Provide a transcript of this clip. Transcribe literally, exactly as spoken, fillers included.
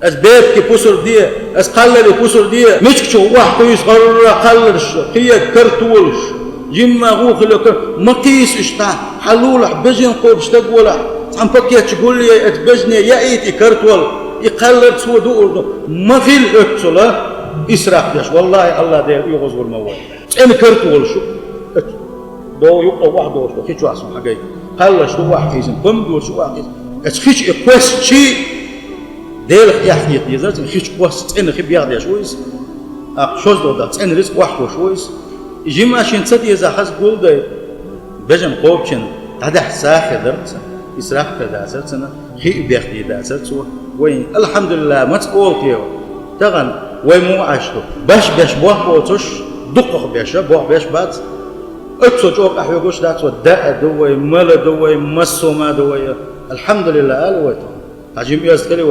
Ас бепке пусар де, ас кхаллале пусар де, мичкачу вахкуйс гӀорра кхалларш, кхиег картолаш, жимма гӀо хиле кар-, ма кхийса иштта, хьалулахь бежан кхобуш стаг волахь, цхьан пакетча гулле, ас бежане яийта и картол, и кхаллар цо дуурду, ма хила оццула исраф деш, валлахӀи, АллахӀ Дела оьгӀазвур ма вай. ЦӀена картолаш, ас дов юкъа вахь долаш, хи чохь сум хьагай. Кхалларш ду вахь кхийсина, помидораш ду вахь кхийсина. Ас хи чу и кхоссачи, Делах эхь хета дезар, цуьнан хи чу кхосса цӀена хи бехдеш ву иза. Аккха шозлагӀа дац, цӀена рицкъ вахь хӀуш ву иза. И жимма шен ца деза хаза гулдай, бежан кхобучун дӀадахьа сагӀа хир дара цунна, исраф хир дацара цунна, хи а бехдийр дацара цо. Вайн, алхьамдулиллахӀ, маца олу те вай? Тахана вай муха Ӏаш ду? Баш беш бохь боцуш, дукхах беша, бохь беш бац. Оццул чӀогӀа къахьоьгуш дац вай, даа ду вай, мала ду вай, массо а ма ду вай. АлхьамдулиллахӀ, ала вай тхо. Хьажим оьзда хили вай.